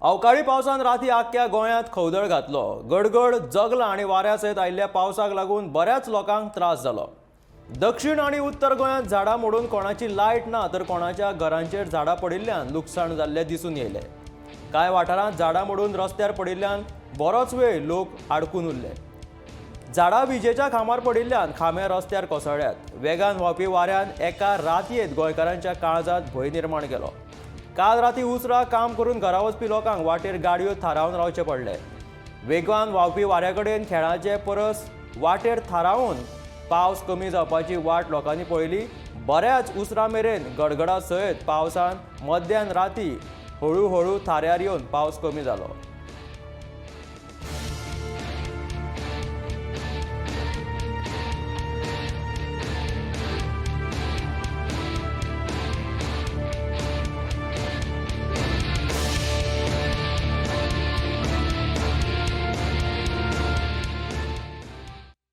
अवकाळी पावसान राती आख्ख्या गोंयांत खवदळ घातलो. गडगड, जगलां आनी वाऱ्या सयत आयिल्ल्या पावसाक लागून बऱ्याच लोकांक त्रास जालो. दक्षिण आनी उत्तर गोंयांत झाडां मोडून कोणाची लायट ना तर कोणाच्या घरांचेर झाडां पडिल्ल्यान लुकसाण जाल्लें दिसून येयलें. कांय वाठारांत झाडां मोडून रस्त्यार पडिल्ल्यान बरोच वेळ लोक आडकून उरले. झाडां विजेच्या खांबार पडिल्ल्यान खांबे रस्त्यार कोसळ्ळ्यात. वेगान व्हांवपी वाऱ्यान एका रातयेत गोंयकारांच्या काळजांत भंय निर्माण केलो. काल राती उसरां काम करून घरा वचपी लोकांक वाटेर गाडयो थारावन रावचें पडलें. वेगान व्हांवपी वाऱ्या कडेन खेळाचे परस वाटेर थारावन पावस कमी जावपाची वाट लोकांनी पळयली. बऱ्याच उसरां मेरेन गडगडा सयत पावसान मध्यान राती हळुहळू थाऱ्यार येवन पावस कमी जालो.